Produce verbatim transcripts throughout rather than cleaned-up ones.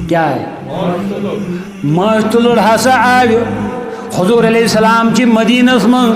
کیٛاہ آے؟ ماچھ تُلُر ہسا آو۔ حضور علیہ السلام چھِ مدینس منٛز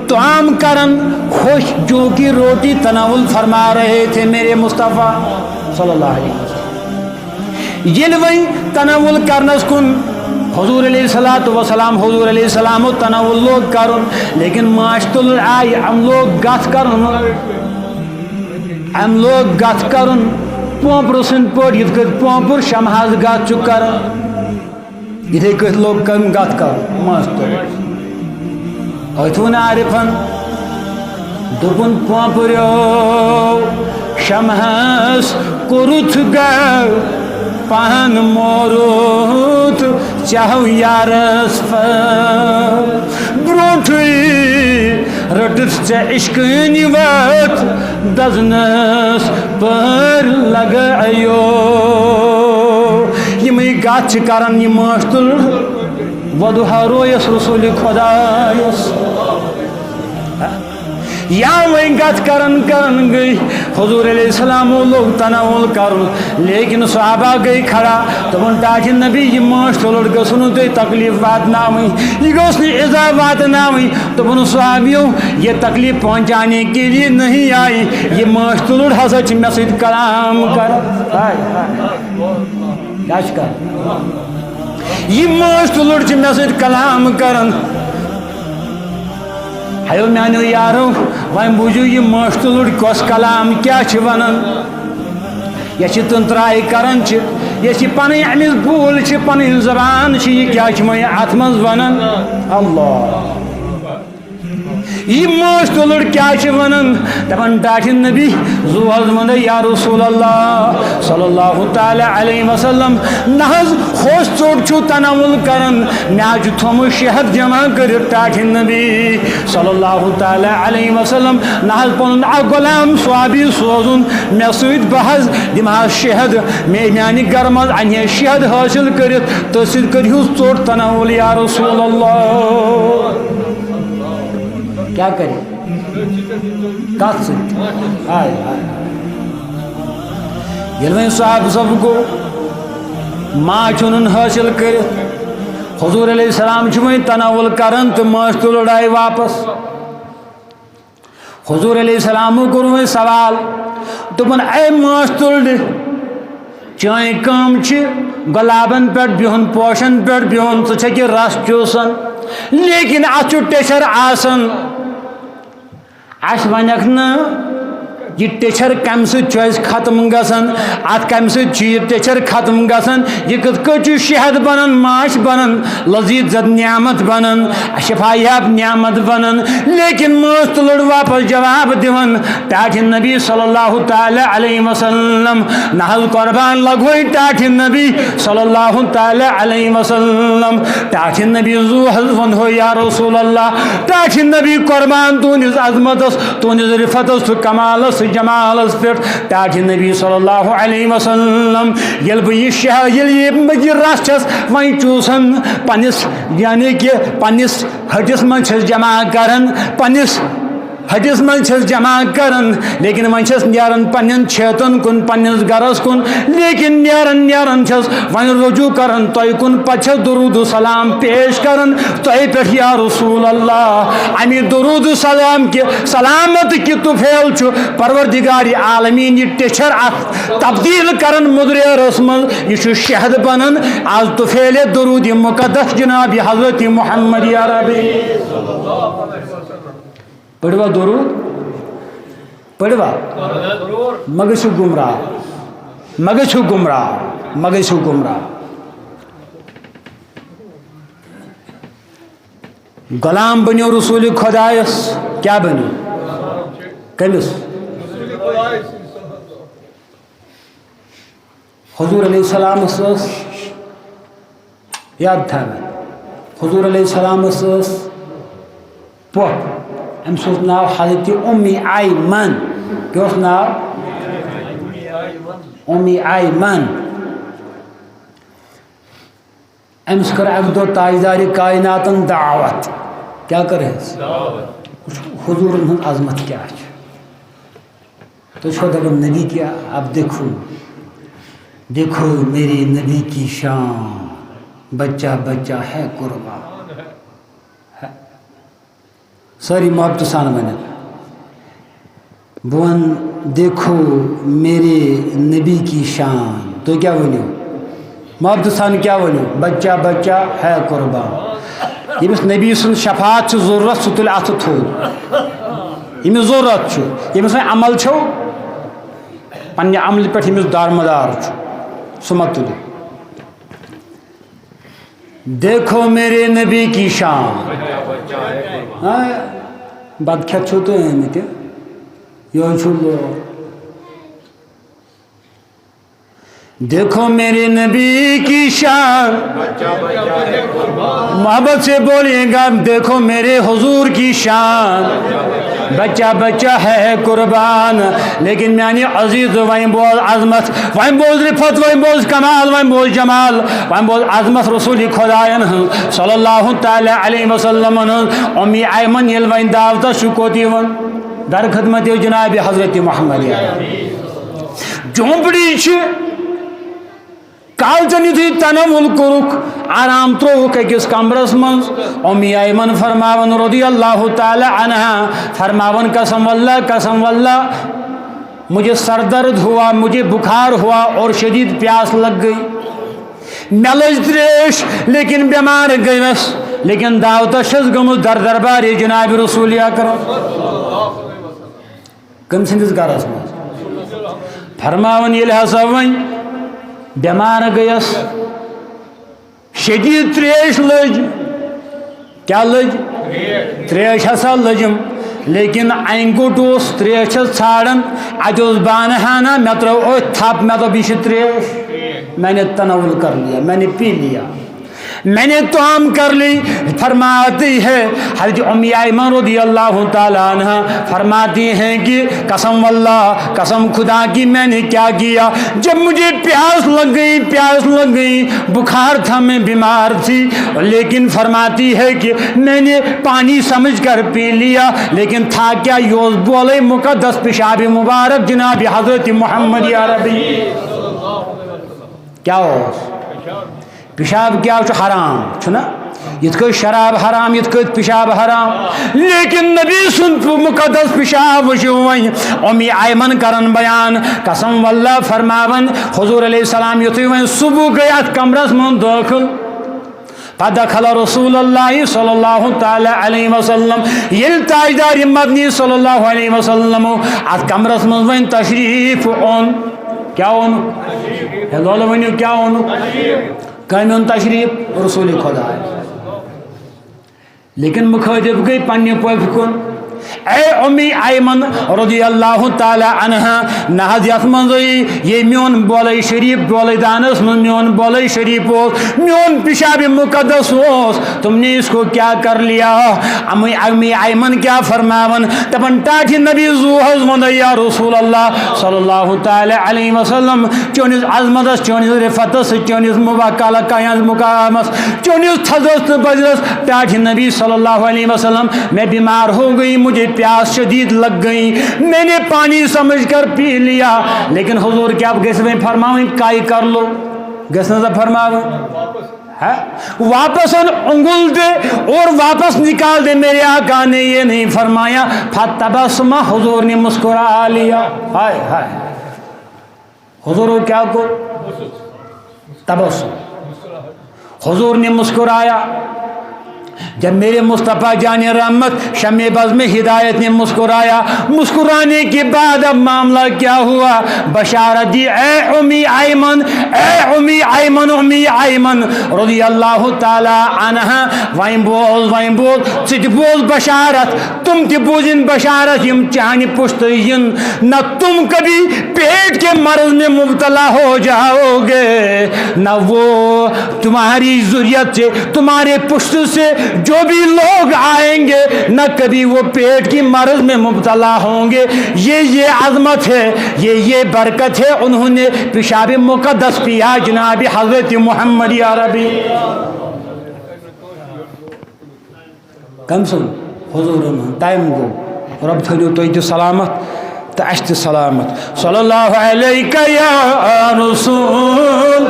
طعام کران، خۄش جو کہ روٹی تناول فرما رہے تھے میرے مصطفیٰ صلی اللہ علیہ وسلم۔ ییٚلہِ وۄنۍ تناول کرنس کُن حضور علیہ الصلوۃ والسلام، حضور علیہ السلام تناول لوگ کرُن، لیکن ماچھ تُلُر آے، أمۍ لوگ گژھ کرُن۔ أمۍ لوگ گژھ کرُن پونپرٕ سٕنٛدۍ پٲٹھۍ، یِتھ کٔنۍ پونپُر شمہس گژھ چھُ کران، یِتھے کٔنۍ لوگ کٔمۍ گژھ کرُن، ماچھ تُلُر۔ أتھۍ ووٚن عارفن، دوٚپُن، پونپریو شمہس کوٚرُتھ گژھ پہن موروتھ، چاہو یارس پتھ برونٹھٕے رٔٹٕتھ ژےٚ عشقٕنۍ وتھ، دزنس پٲرۍ لگیو۔ یِمے گژھ چھِ کران یہِ ماچھ تُلُر، ودُہا رویس رسول خدایس۔ یا وۄنۍ گژھ کران کران گٔے حضور علیہ السلام لوگ تناول کرُن، لیکن صحابہ گٔے کھڑا، دوٚپُن، ٹاٹھہِ نبی، یہِ ماچھ تُلُر گٔژھو نہٕ تُہۍ تکلیف واتناوٕنۍ، یہِ گوٚژھ نہٕ ایذا واتناوٕنۍ۔ دوٚپُن، صحابیو، یہ تکلیف پہنچانے کے لیے نہیں آئی، یہِ ماچھ تُلُر ہسا چھِ مےٚ سۭتۍ کلام کران۔ ہاے، ہاے۔ کیٛاہ چھِ کران؟ یہِ ماچھ تُلُر چھِ مےٚ سۭتۍ کلام کران۔ ہیو میانیو یارو، وۄنۍ بوٗزِو یہِ ماچھ تُلُر کۄس کلام کیٛاہ چھِ ونان۔ یہِ چھِ تُنتراے کران چھِ، یہِ چھِ پنٕنۍ أمِس بوٗلۍ چھِ، پنٕنۍ زبان چھِ، یہِ کیٛاہ چھِ وۄنۍ اتھ منٛز ونان؟ اللہ۔ یہِ ماچھ تُلُر کیٛاہ چھِ ونان؟ دپان، ٹاٹھہِ نبی، زُو حظ ووٚن، یا رسول اللہ صلی اللہ تعالیٰ علیہ وسلم، نہ حظ ہوٚس ژوٚٹ چھُ تناول کران، مےٚ حظ چھُ تھوٚمُت شہد جمع کٔرِتھ ٹاٹھہِ نبی صلی اللہ تعالیٰ علیہ وسلم، نہ حظ پنُن اکھ غلام صحابی سوزُن مےٚ سۭتۍ، بہٕ حظ دِمہٕ ہا شہد، مےٚ، میانہِ گرٕ منٛز انہِ ہے شہد حٲصِل کٔرِتھ، تٔتھۍ سۭتۍ کٔرِہُس ژوٚٹ تناول یا رسول اللہ۔ کیٛاہ کرِ؟ کتھ سۭتۍ؟ ہاے، ہاے۔ ییٚلہِ وۄنۍ صحابہٕ صٲب گوٚو، ماچھ اوٚنُن حٲصِل کٔرِتھ، حضور علیہ السلام چھُ وۄنۍ تناول کران تہٕ ماچھ تُلُر آے واپس۔ حضور علیہ السلامو کوٚر وۄنۍ سوال، دوٚپُن، اے ماچھ تُلرِ، چٲنۍ کٲم چھِ گۄلابن پٮ۪ٹھ بِہُن، پوشن پٮ۪ٹھ بِہُن، ژٕ چھکھ یہِ رس چوٗسان، لیکن اتھ چھُ ٹیچھر آسان۔ اسہِ ونکھ نہٕ یہِ ٹیچھر کمہِ سۭتۍ چھُ اسہِ ختم گژھان، اتھ کمہِ سۭتۍ چھُ یہِ ٹیچھر ختم گژھان، یہِ کِتھ کٔنۍ چھُ شہد بنان، ماچھ بنان، لذیذ زد نعمت بنان، شفایاب نعمت بنان، لیکن ماچھ تُلُر واپس جواب دِوان، ٹاٹھہِ نبی صلی اللہ تعالیٰ علیہ وسلم، نہ حظ قربان لگوے ٹاٹھہِ نبی صلی اللہ تعالیٰ علیہ وسلم، ٹاٹھہِ نبی زُو حظ ووٚن ہو یا رسول اللہ، ٹاٹھہِ نبی قربان تُہنٛدِس عظمتس، تُہنٛدِس رفتس تہٕ کمالس تہٕ جمالس پٮ۪ٹھ، ٹاٹھہِ نبی صلی اللہ علیہ وسلم، ییٚلہِ بہٕ یہِ شہد، ییٚلہِ یہِ، یہِ رس چھس وۄنۍ چوٗسان پننِس، یعنی کہِ پننِس ہٹِس منٛز چھس جمع کران، پننِس ہٹِس منٛز چھس جمع کران، لیکن وۄنۍ چھس نیران پننٮ۪ن چھیتن کُن، پننِس گرس کُن، لیکن نیران نیران چھس وۄنۍ رجوع کران تۄہہِ کُن، پتہٕ چھس درود و سلام پیش کران تۄہہِ پٮ۪ٹھ یا رسول اللہ۔ امی درود و سلام کہِ سلامت کہِ طفیل چھُ پروردگار عالمین یہِ ٹیچھر اتھ تبدیل کران مُدرٮ۪رس منٛز، یہِ چھُ شہد بنان از طفیل درود مقدس جناب حضرت محمد عربی۔ پٔروا درود؟ پٔروا؟ مہ گٔژھِو گمراہ، مہ گٔژھِو گمراہ، مہ گٔژھِو گمراہ۔ غلام بنیو رسول خدایس، کیٛاہ بنیو؟ کٔمِس؟ حضور علیہ السلامس ٲس، یاد تھاوٕنۍ، حضور علیہ السلامس ٲس پۄپھ، أمِس اوس ناو حضرت اُم ایمن۔ کیٛاہ اوس ناو؟ اُم ایمن۔ أمِس کٔر اَکہِ دۄہ تاجدارِ کائناتن دعوت۔ کیٛاہ کٔرہَس؟ وٕچھِو حضوٗرن ہٕنٛز عظمت کیٛاہ چھِ۔ تُہۍ چھِوا دَپان نبی کیٛاہ؟ اب دیکھو۔ دیکھو میرے نبی کی شان، بچہ بچہ ہے قربان۔ ساری محبت سان ونن۔ بہٕ وَنہٕ، دیکھو میرے نبی کی شان۔ تُہۍ کیٛاہ ؤنِو؟ محبت سان کیٛاہ ؤنِو؟ بچہ بچہ ہے قربان۔ ییٚمِس نبی سٕنٛز شفاعت چھِ ضروٗرت، سُہ تُلہِ اَتھٕ تھوٚد۔ ییٚمِس ضروٗرت چھُ، ییٚمِس وۄنۍ عمل چھُو، پننہِ عملہِ پٮ۪ٹھ ییٚمِس دارمدار چھُ، سُہ مہ تُلہِ۔ دیکھو میرے نبی کی شان۔ ہاں، بتہٕ کھٮ۪تھ چھِو تُہۍ آمٕتۍ، یہِ چھُ لوگ۔ دیکھو میرے نبی کی شان، محبت سے بولیے گا، دیکھو میرے حضور کی شان، بچہ بچہ ہے قربان۔ لیکن میانہِ عزیز، وۄنۍ بوز عظمت، وۄنۍ بوز رفت، وۄنۍ بوز کمال، وۄنۍ بوز جمال، وۄنۍ بوز عظمت رسول خدایَن ہٕنٛز صلی اللہ تعالیٰ علیہ وسلمَن ہٕنٛز۔ اُمی ایمن ییٚلہِ وۄنۍ دعوتس چھُ کوٚت یِوان؟ در خدمت جناب حضرت محمد۔ جھونپڑی چھِ، کالچن یُتھُے تناوُل کوٚرُکھ، آرام ترٛووُکھ أکِس کمرس منٛز۔ اُمی ایمن فرماوان رضی اللہ تعالیٰ عنہا، فرماوان، قسم واللہ، قسم واللہ، مجھے سر درد ہوا، مجھے بخار ہوا اور شدید پیاس لگ گئی۔ مےٚ لٔج ترٛیش، لیکن بٮ۪مار گٔیَس، لیکن دعوتس چھَس گٔمٕژ در دربار جناب رسول اکرم۔ کٔمۍ سٕنٛدِس گرس منٛز؟ فرماوان، ییٚلہِ ہسا وۄنۍ بٮ۪مار گٔیَس، شدید ترٛیش لٔج۔ کیٛاہ لٔج؟ ترٛیش ہسا لٔجِم، لیکن انہِ گوٚٹ اوس ترٛیش چھَس ژھانڈان، اَتہِ اوس بانہٕ ہنا، مےٚ ترٲو أتھۍ تھپھ، مےٚ دوٚپ، یہِ چھِ ترٛیش۔ میں نے تناول کر لیا، میں نے پی لیا، میں نے توام کر لی۔ فرماتی ہے حضرت ام ایمن رضی اللہ تعالیٰ عنہ، فرماتی ہیں کہ قسم واللہ، قسم خدا کی، میں نے کیا کیا، جب مجھے پیاس لگ گئی، پیاس لگ گئی، بخار تھا، میں بیمار تھی، لیکن فرماتی ہے کہ میں نے پانی سمجھ کر پی لیا، لیکن تھا کیا، یہِ اوس بولے مقدس پیشاب مبارک جناب حضرت محمد عربی۔ کیٛاہ اوس؟ پیشاب کیٛاہ چھُ؟ حرام چھُنہ؟ یِتھ کٔنۍ شراب حرام، یِتھ کٔنۍ پیشاب حرام، لیکن نبی سُنٛد مقدس پیشاب وٕچھِو وۄنۍ۔ اُمی ایمن کرن بیان، قسم واللہ فرماوان، حضور علیہ السلام یُتھُے وۄنۍ صبح گٔے اَتھ کمرس منٛز دٲخل، فدخل رسول اللہ صلی اللہ تعالیٰ علیہ وسلم، ییٚلہِ تاجدار مدنی صلی اللہ علیہ وسلم اتھ کمرس منٛز وۄنۍ تشریف اون، کیٛاہ اون؟ ہے لولہٕ ؤنِو، کیٛاہ اون؟ کٔمۍ اون تشریف؟ رسول خدا۔ لیکن مخٲطب گٔے پننہِ پۄپھِ کُن۔ اے امی ایمن رضی اللہ تعالیٰ عنہا، نہ حظ یتھ منٛز یہِ میون بولے شریف، بولے دانس منٛز میون بولے شریف اوس، میون پیشاب مقدس اوس، تم نے اس کو کیا کر لیا؟ امی، امی ایمن کیا فرماون؟ دپان، ٹاٹھہِ نبی زو حظ ووٚن، یا رسول اللہ صلی اللہ تعالیٰ علیہ وسلم، چٲنِس عظمتس، چٲنِس رفتس، چٲنِس مبکالہ کایانس مقامس، چٲنِس تھزس تہٕ بجرس، ٹاٹھہِ نبی صلی اللہ علیہ وسلم، میں بیمار ہو گئی، مجھے پیاس شدید لگ گئی، میں نے پانی سمجھ کر پی لیا۔ لیکن حضور کیا گژھِ وۄنۍ فرماوٕنۍ، کاے کر لو؟ گژھِ نہ سا فرماوٕنۍ؟ ہاں؟ واپس ان انگل دے اور واپس نکال دے، میرے آقا نے یہ نہیں فرمایا۔ فتبسم، حضور نے مسکرا لیا۔ ہائے ہائے۔ حضور کیا کو؟ تبسم۔ حضور نے مسکرایا۔ جب میرے مصطفیٰ جان رحمت شمع بزم ہدایت نے مسکرایا، مسکرانے کے بعد اب معاملہ کیا ہوا؟ بشارت دی، اے امی ایمن، اے امی ایمن، امی ایمن رضی اللہ تعالیٰ عنہ، وۄنۍ بوز، وۄنۍ بوز، ژٕ تہِ بوز بشارت، تم تہِ بوزن بشارت، یم چانہِ پشت ین، نہ تم کبھی پیٹ کے مرض میں مبتلا ہو جاؤ گے، نہ وہ تمہاری ذریت سے، تمہارے پشت سے جو بھی لوگ آئیں گے، نہ کبھی وہ پیٹ کی مرض میں مبتلا ہوں گے۔ یہ، یہ عظمت ہے، یہ، یہ برکت ہے، انہوں نے پیشاب مقدس پیا جناب حضرت محمد عربی۔ کم سن حضورن ہن ٹائم گو۔ رب تھٲیِو تُہۍ تہِ سلامت۔ تہٕ اَسہِ تہِ سلامت۔ صلی اللہ علیک یا رسول،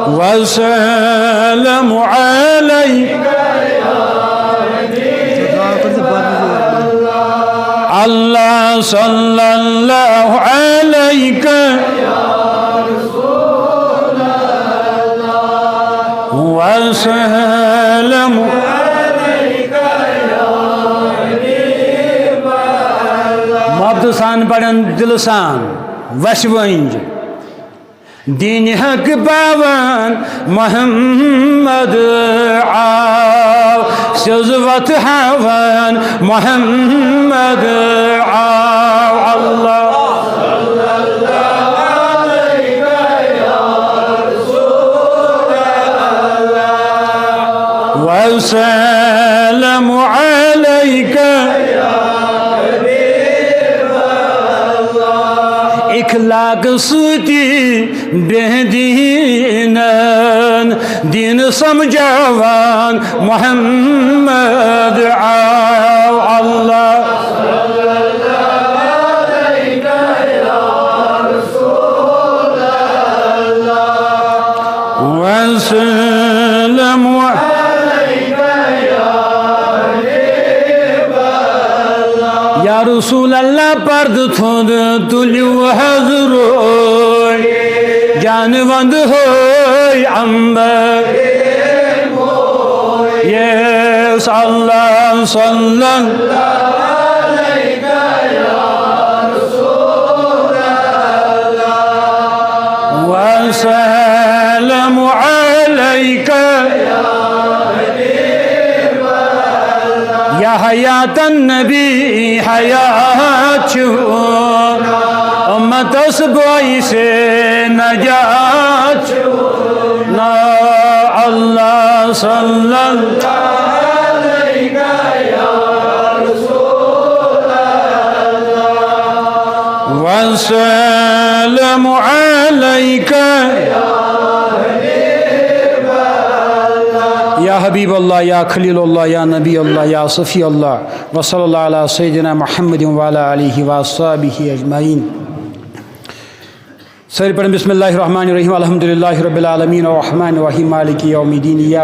وسلم علیک۔ اللہ صلی اللہ علیک وسلم۔ محبت سان پرن، دل سان وسوٕنج۔ دین حق باوان محمد آو، سیوٚز وتھ ہاوان محمد آو۔ اللہ وسلم علیک۔ اخلاق سۭتی بے دیٖنن دین سمجھاوان محمد آو۔ اللہ وسلم۔ یا رسول اللہ، پردٕ تھوٚد تُلِو حض روے، جانہٕ وند ہوے امبر۔ یس اللہ صلی اللہ وسلم علیک۔ یا حیات النبی حیات چھو، امتس باعث نجات چھو۔ نا اللہ صلی اللہ علیک یا رسول اللہ۔ وسلم علیک۔ یا حبیب اللہ، یا خلیل اللہ، یا نبی اللہ، یا صفی اللہ، وصلی اللہ علی سیدنا محمد وعلی آلہ وصحبہ اجمعین۔ سٲری پرن، بسم اللہ الرحمن الرحیم، الحمدللہ رب العالمین، الرحمن الرحیم، مالک یوم الدین، یا